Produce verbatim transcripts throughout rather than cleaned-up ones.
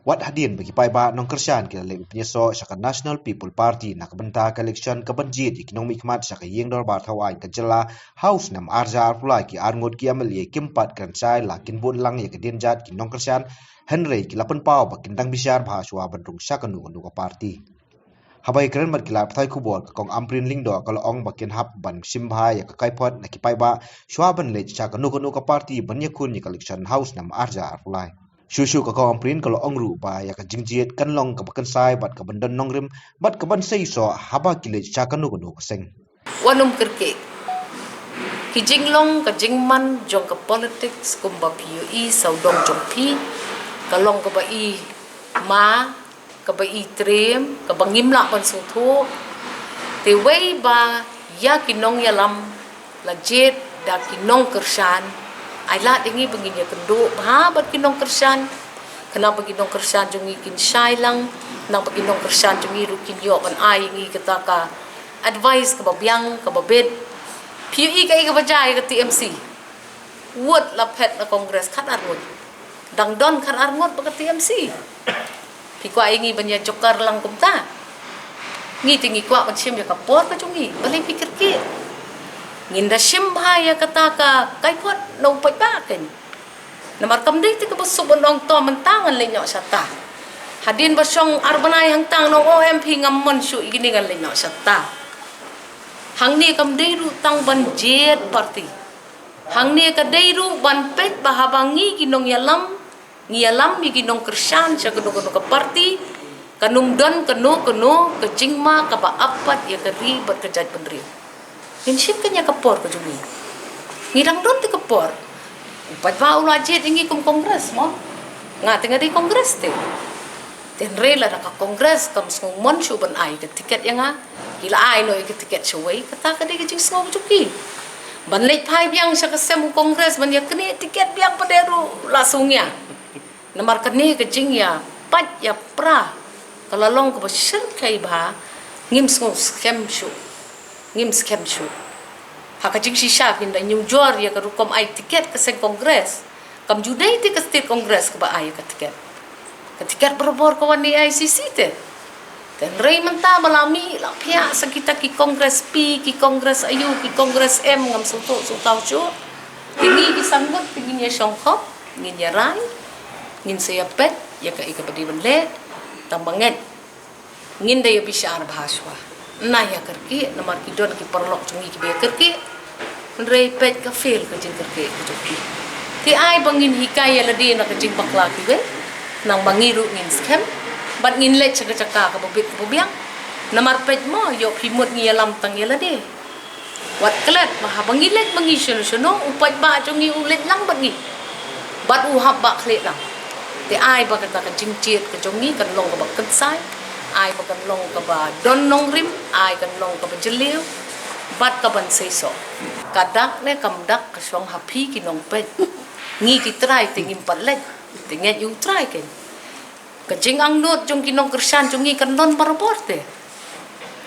Wat hadien ba ki paidbah nongkyrshan ki la leit ban pynïasoh sha ka National People Party na ka bynta ka election ka ban jied ïa ki nongmihkhmat sha ka ïing dorbar thaw aiñ ka jylla ha u snem arhajar arphew lai, ki arngut ki M L A kim pat kren shai la kin bud lang ïa ka dienjat ki nongkyrshan, hynrei ki la pynpaw ba kin dang bishar bha shuwa ban rung sha kano kano ka party. Haba ïakren bad ki lad pathai khubor, ka Kong Ampareen Lyngdoh ka la ong ba kin hap ban shim bha ïa ka kaiphod na ki paidbah shuwa ban leit sha kano kano ka party ban ïakhun ïa ka election ha u snem arhajar arphew lai. Shuh shuh ka Kong Ampareen ka la ong ruh ba ïa ka jingjied kan long kaba kynsai bad kaban don nongrim bad kaban seisoh haba ki leit sha kano kano ka seng. Wat nym kyrkieh. Ki jinglong ka jingman jong ka politics kumba phi ïohi sawdong jong phi ka long kaba i ma, kaba i triem, kaba ngim lah ban sngewthuh. Te wei ba ïa ki nongïalam la jied da ki nongkyrshan, ai lad ïa ngi ba ngin ïakynduh bha bad ki nongkyrshan. Khnang ba ki nongkyrshan jong ngi kin shai lang, khnang ba ki nongkyrshan jong ngi ruh kin ïoh ban ai ïa ngi kata ka advice kaba biang, kaba bit. Phi ïohi kaei kaba jia ïa ka T M C. Vote la phet na Congress khatar ngut. Dang don khatar ngut bad ka T M C. Phi kwah ïa ngi ban ïa jokar lang kumta? Ngi te ngi kwah ban shim ïa ka por ka jong ngi. Balei phi kyrkieh? Ngin da shim bha ïa kata ka kaiphod na u paidbah kein. Namar kam dei te kaba suk ban ong to mynta ngan leit noh shata. Hadien ba shong ar bnai hangta ngan ong, o em phi, ngam mon shuh ïa kine, ngan leit noh shata. Hangne kam dei ruh tang ban jied party. Hangne ka dei ruh ban peit ba haba ngi ki nongïalam ngi ïalam ïa ki nongkyrshan sha kano kano ka party, kan ym don kano kano ka jingma kaba ap pat ïa ka ri bad ka jaitbynriew. Ngin shim kane ka por ka jong ngi. Ngi dang don te ka por. U paidbah u la jied ïa ngi kum Congress mo. Nga te nga dei Congress te. Te hynrei lada ka Congress kam sngewmon shuh ban ai ka tiket ïa nga, ki la ai noh ïa ka tiket shawei, kata ka dei ka jingsngew ka jong ki. Ban leit phai biang sha ka sem u Congress ban ïa knieh tiket biang pat ruh la sngew ïa. Namar kane ka jingïapait ïapra ka la long kaba shyrkhei bha, ngim sngew skhem shuh. Ngim skhem shuh. Ha ka jingshisha phin da ñiewjor ïa ka rukom ai tiket ka seng Congress. Kam ju dei te ka state Congress kaba ai ïa ka tiket. Ka tiket barabor ka wan na A I C C te. Te hynrei mynta ba la mih la phiah sa kita ki Congress P, ki Congress aiu, ki Congress M, ngam sngewthuh sngewthuh shuh. Te ngi ki san ngut te ngin ïa shongkhop, ngin ïa rai, ngin sa ïa peit ïa kaei kaba dei ban leh. Tang ba ngeit ngin da ïa bishar bha shuwa. Ym ïa kyrkieh, namar ki don ki paralok jong ngi kiba ïa kyrkieh. Hynrei peit ka fail ka jingkyrkieh ka jong ki. Te ai ba ngin hikai ïa lade na ka jingbakla kiwei. Khnang ba ngi ruh ngin skhem bad ngin leit sha ka jaka kaba bit kaba biang. Namar peit mo, ïoh phi mut ngi ïalam tang ïa lade. Wat klet ba haba ngi leit ba ngi shano shano, u paidbah jong ngi u leit lang bad ngi. Bad u hap ba khlieh lang. Te ai ba kata ka jingjied ka jong ngi kan long kaba kynsai, ai ba kan long kaba don nongrim, ai kan long kaba jylliew bad kaban seisoh. Ka dak ne kam dak ka shong ha phi ki nongpeit. Ngi ki trai te ngim pat leit, te ngeit ïa u trai kein. Ka jingangnud jong ki nongkyrshan jong ngi kan don barabor te.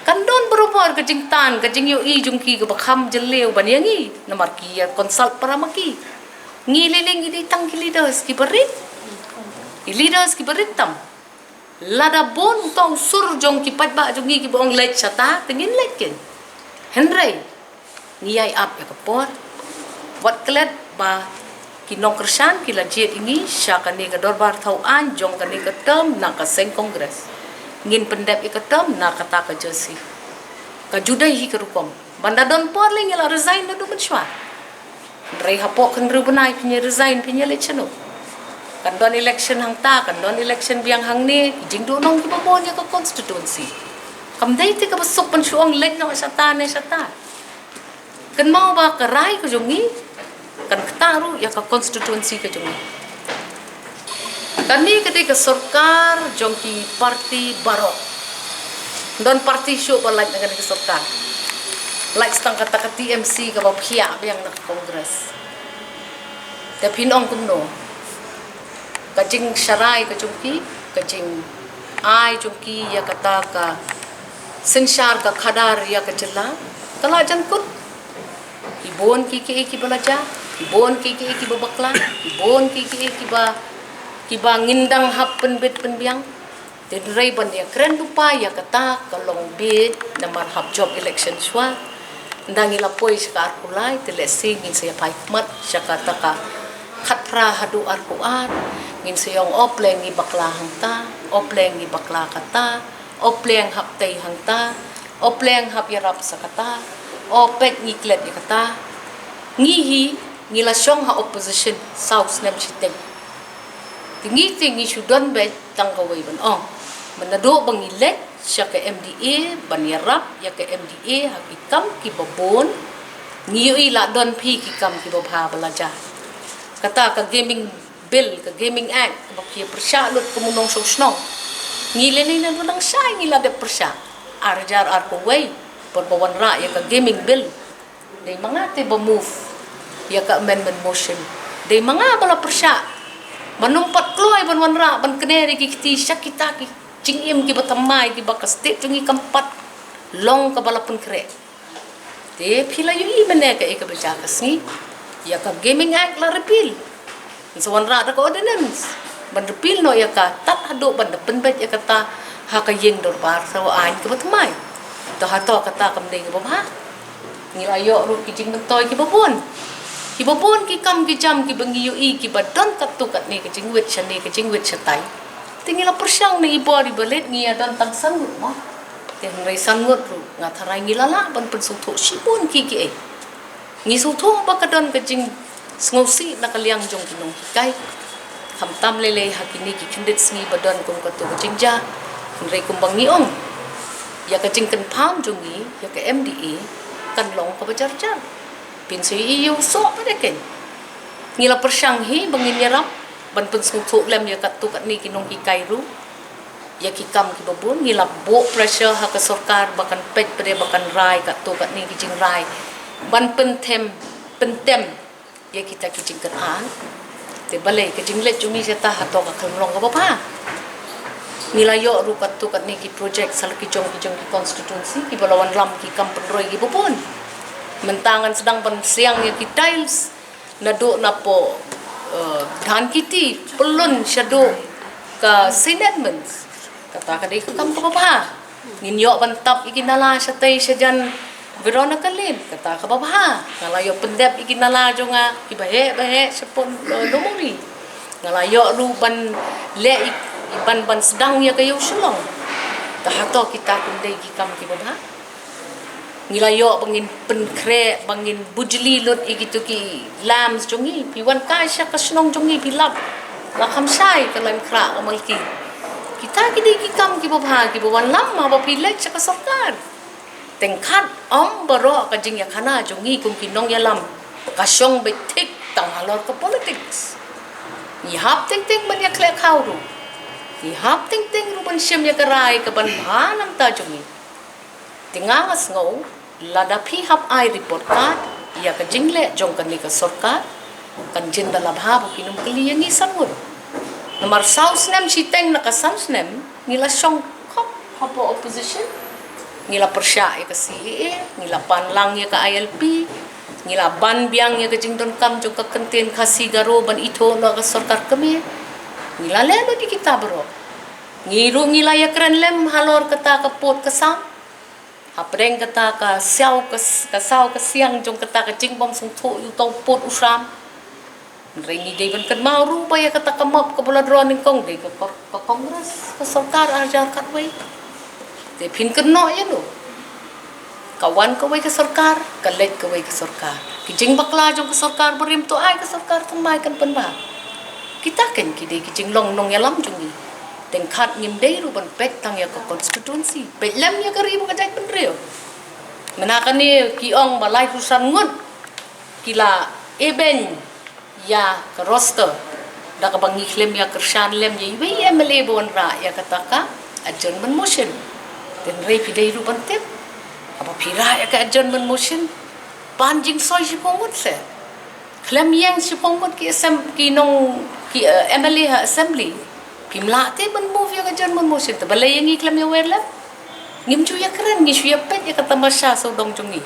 Kan don barabor ka jingtan, ka jingïohi jong ki kaba kham jylliew ban ïa ngi, namar ki ïa consult para ma ki. Ngi lei lei ngi dei tang ki leaders kiba rit. Ki leaders kiba rit tam. Lada bun uta u sur jong ki paidbah jong ngi kiba ong leit shata, te ngin leit kein. Hynrei ngi ïai ap ïa ka por. Wat klet ba ki nongkyrshan ki la jied ïa ngi sha kane ka dorbar thaw aiñ jong kane ka term na ka seng Congress. Ngin pyndep ïa ka term na kata ka jersey. Ka ju dei hi ka rukom. Ban da don por lei ngi la resign naduh mynshuwa. Hynrei hapoh ka hynriew bnai phin ïa resign, phin ïa leit shano? Kan don election hangta, kan don election biang hangne, ki jingduhnong kiba bun ïa ka constituency. Kam dei te kaba suk ban shu ong leit noh shata ne shata. Kynmaw ba ka rai ka jong ngi kan ktah ruh ïa ka constituency ka jong ngi. Kane ka dei ka sorkar jong ki party baroh. Don party shuh ba lait na kane ka sorkar. Lait tang kata ka T M C kaba phiah biang na ka Congress. Te phin ong kumno? Ka jingsharai ka jong ki, ka jingai jong ki ïa kata ka synshar ka khadar ïa ka jylla, ka la jan kut. Ki bun kiei kiei kiba la jia, ki bun kiei kiei kiba bakla, ki bun kiei kiei kiba Kiba ngin dang hap pynbit pynbiang. Te hynrei ban ïakren lypa ïa kata ka long bit namar hap jop election shuwa. Ynda ngi la poi sha ka arphew lai te lehse ngin sa ïa phai khmat sha kata ka khatphra haduh arphew ar. Ngin sa ïong, o pleng ngi bakla hangta, o pleng ngi bakla kata, o pleng hap tei hangta, o pleng hap ïarap sa kata, o peit ngi klet ïa kata. Ngi hi ngi la shong ha opposition saw snem shiteng. Te ngi te ngi shu don beit tang kawei ban ong, mynta naduh ba ngi leit sha ka M D A ban ïarap ïa ka M D A ha ki kam kiba bun, ngi ïohi la don phi ki kam kiba bha ba la jia. Kata ka gaming bill, ka gaming act kaba phi pyrshah lut kum u nongshong shnong. Ngi lei lei na dang shai ngi la dep pyrshah. Ar hajar arphew wei, por ba wanrah ïa ka gaming bill. Dei ma nga te ba move ïa ka amendment motion. Dei ma nga ba la pyrshah. Ban ym pat kloi ban wanrah ban kner ïa ki kti sha kita ki jingim kiba thymmai kiba ka state jong ngi kam pat long kaba la pynkhreh. Te phi la ïohi mynne kaei kaba jia ka sngi. Ïa ka gaming act la repeal. Sa wanrah da ka ordinance ban repeal noh ïa ka tad haduh ban da pynbeit ïa kata ha ka ïing dorbar sa wa aiñ kaba thymmai. To hato kata kam dei kaba bha? Ngi la ïoh ruh ki jingmyntoi kiba bun. Kiba bun ki kam ki jam kiba ngi ïohi kiba don katto katne ka jingwit shane ka jingwit shatai. Te ngi la pyrshang na i bor iba leit ngi ïa don tang san ngut mo. Te hynrei san ngut ruh nga tharai ngi la lah ban pynsngewthuh shibun ki kiei. Ngi sngewthuh ba ka don ka jingsngewsih na ka liang jong ki nonghikai. Khamtam lei lei ha kine ki khyndiat sngi ba don kum kato ka jingjia. Hynrei kumba ngi ong, ïa ka jingkynpham jong ngi ïa ka M D A kan long kaba jar jar. Pynshai ïa u soh pat de ken. Ngi la pyrshang hi ba ngin ïarap ban pynsngewthuh lem ïa katto katne ki nonghikai ruh. Ïa ki kam kiba bun ngi la buh pressure ha ka sorkar ba kan peit pat de ba kan rai katto katne ki jingrai ban pynthem, pyntem ïa kita ki jingkyrpad. Te balei ka jingleit jong ngi shata hato ka khlem long kaba bha? Ngi la ïoh ruh katto katne ki project sa la ki jong ki jong ki constituency kiba la wanlam ki kam pynroi kiba bun. Mynta ngan sdang ban siang ïa ki tiles naduh napoh, eh, Dhankheti pyllun shaduh ka Saint Edmunds. Kata ka dei ka kam kaba bha. Ngin ïoh ban tap ïa ki nala shatei shajan Veronica Lane, kata kaba bha. Nga la ïoh pyndep ïa ki nala jong nga kiba heh ba heh shapoh, eh, Lumuria. Nga la ïoh ruh ban leh ïa, ban, ban sdang ïa ka ïew Shillong. Te hato kita kin dei ki kam kiba bha? Ngi la ïoh ba ngin pynkhreh, ba ngin bujli lut ïa kito ki lamps jong ngi. Phi wan kai sha ka shnong jong ngi phi lap, la kham shai ka line khrah ka malki. Kita ki dei ki kam kiba bha kiba wanlam haba phi leit sha ka sorkar. Teng khat ym baroh ka jingïakhana jong ngi kum ki nongïalam ka shong beit thik tang halor ka politics. Ngi hap teng teng ban ïakhleh khaw ruh. Ngi hap teng teng ruh ban shim ïa ka rai kaban bha na ka bynta jong ngi. Te nga nga sngew lada phi hap ai report card ïa ka jingleh jong kane ka sorkar, kan jin da la bha ba phin ym kylli ïa ngi san ngut. Namar saw snem shiteng na ka san snem ngi la shong khop hapoh opposition. Ngi la pyrshah ïa ka C A A, ngi la pan lang ïa ka I L P, ngi la ban biang ïa ka jingdonkam jong ka kyntien Khasi Garo ban ithuh noh ka sorkar kmie. Ngi la leh lut ïa kita baroh. Ngi ruh ngi la ïakren lem halor kata ka pud ka sam. Hapdeng kata ka saw ka s-, ka saw ka siang jong kata ka jingbym sngewthuh ïa uto u pud u sam. Hynrei ngi dei ban kynmaw ruh ba ïa kata ka map kaba la draw nyngkong dei ka kor-, ka Congress ka sorkar ar hajar khatwei. Te phin kynnoh ïano? Ka wan kawei ka sorkar, ka leit kawei ka sorkar. Ki jingbakla jong ka sorkar barim to ai ka sorkar thymmai kan pynbha. Kita ken ki dei ki jinglong nongïalam jong ngi. Teng khat ngim dei ruh ban peit tang ïa ka constituency, peit lem ïa ka ri bad ka jaitbynriew. Mynta kane ki ong ba laiphew san ngut ki la eben ïa ka roster da kaba ngi khlem ïa kyrshan lem ïa iwei i M L A ba wanrah ïa kata ka adjournment motion. Hynrei phi dei ruh ban tip, haba phi rah ïa ka adjournment motion, pan jingsoi shiphew ngut se. Khlem ïeng shiphew ngut ki asem-, ki nong, ki, eh, M L A ha assembly. Phim lah te ban move ïa ka adjournment motion, te balei ïa ngi khlem ïa wer lem? Ngim ju ïakren, ngi shu ïa peit ïa ka tamasha sawdong jong ngi.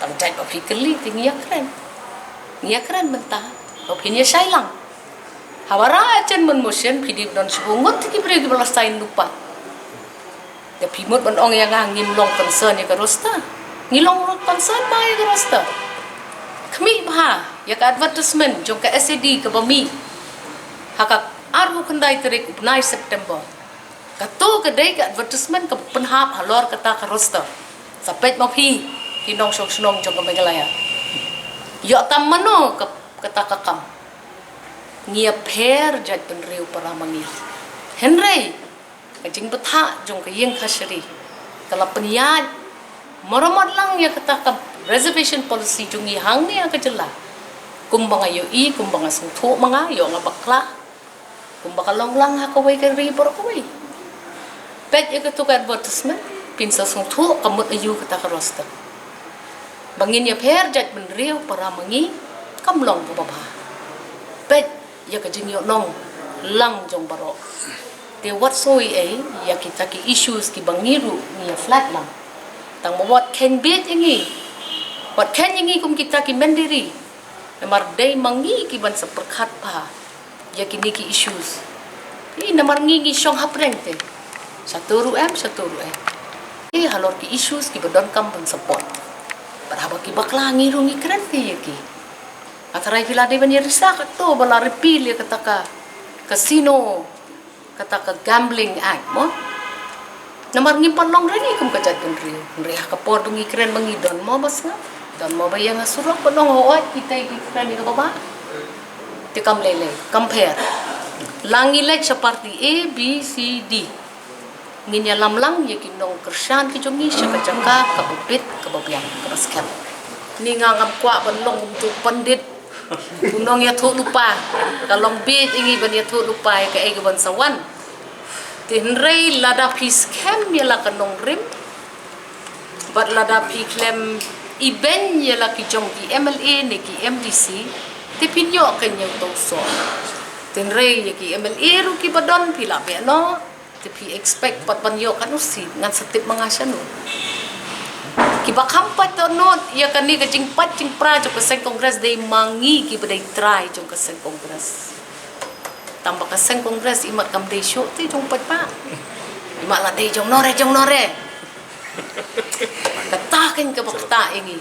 Tang jait ba phi kylli te ngi ïakren. Ngi ïakren mynta ba phin ïa shai lang. Haba rah adjournment motion phi dei ban don shibun ngut ki briew kiba la sign lypa. Te phi mut ban ong ïa nga ngim long concern ïa ka roster. Ngi long concern bha ïa ka roster. Khmih bha ïa ka advertisement jong ka SAD kaba mih ha ka arphew khyndai tarik u bnai September. Kato ka dei ka advertisement kaba pynhap halor kata ka roster. Sa peit ma phi ki nongshong shnong jong ka Meghalaya. Ïoh tam mano ka, kata ka kam. Ngi ïapher jaitbynriew para ma ngi. Hynrei ka jingbthah jong ka ïing kashari ka la pynïaid maramot lang ïa kata ka reservation policy jong ngi hangne ha ka jylla. Kumba nga ïohi, kumba nga sngewthuh ma nga, ïoh nga bakla. Kumba ka long lang ha kawei ka ri baroh kawei. Peit ïa kato ka advertisement, phin sa sngewthuh ka mut aïu kata ka roster. Ba ngin ïapher jaitbynriew para ma ngi kam long kaba bha. Peit ïa ka jingïohnong lang jong baroh. Te wat soi ei ïa kita ki issues kiba ngi ruh ngi ïa flag lang. Tang ba wat kheiñ bieit ïa ngi. Wat kheiñ ïa ngi kum kita ki mynder. Namar dei ma ngi kiban sa pyrkhat bha ïa kine ki issues. Ï, namar ngi ngi shong hapdeng te. Shato ruh em, shato ruh em. Ï, halor ki issues kiba donkam ban support. Bad haba ki bakla ngi ruh ngi kren te ïa ki. Nga tharai phi la dei ban ïa risa kato ba la repeal ïa kata ka casino, kata ka Gambling Act mo. Namar ngim pat long ready kum ka jaitbynriew. Hynrei ha ka por ba ngi kren ba ngi don mo ba sngap, don mo ba ïeng ha surok, ba long hooid kita ki kren ïa kaba bha. Te kam lei lei, kam pher. La ngi leit sha party A, B, C, D, ngin ïalam lang ïa ki nongkyrshan ki jong ngi sha ka jaka kaba bit, kaba biang, kaba skhem. Ni nga ngam kwah ban long kum uto u pandit, u nongïathuhlypa. Ka long bieit ïa ngi ban ïathuhlypa ïa kaei kaban sa wan. Te hynrei lada phi skhem ïa la ka nongrim bad lada phi khlem ibeiñ ïa la ki jong ki MLA ne ki MDC, te phin ïoh kein ïa uto u soh. Te hynrei ïa ki MLA ruh kiba don phi la beh noh. Te phi expect pat ban ïoh katno seat, ngan sa tip ma nga shano. Kiba kham pait dohnud ïa kane ka jingpait jingpra jong ka seng Congress dei ma ngi kiba dei trai jong ka seng Congress. Tang ba ka seng Congress imat kam dei shuh te jong paidbah. Imat la dei jong nore jong nore. Kata kein kaba ktah ïa ngi.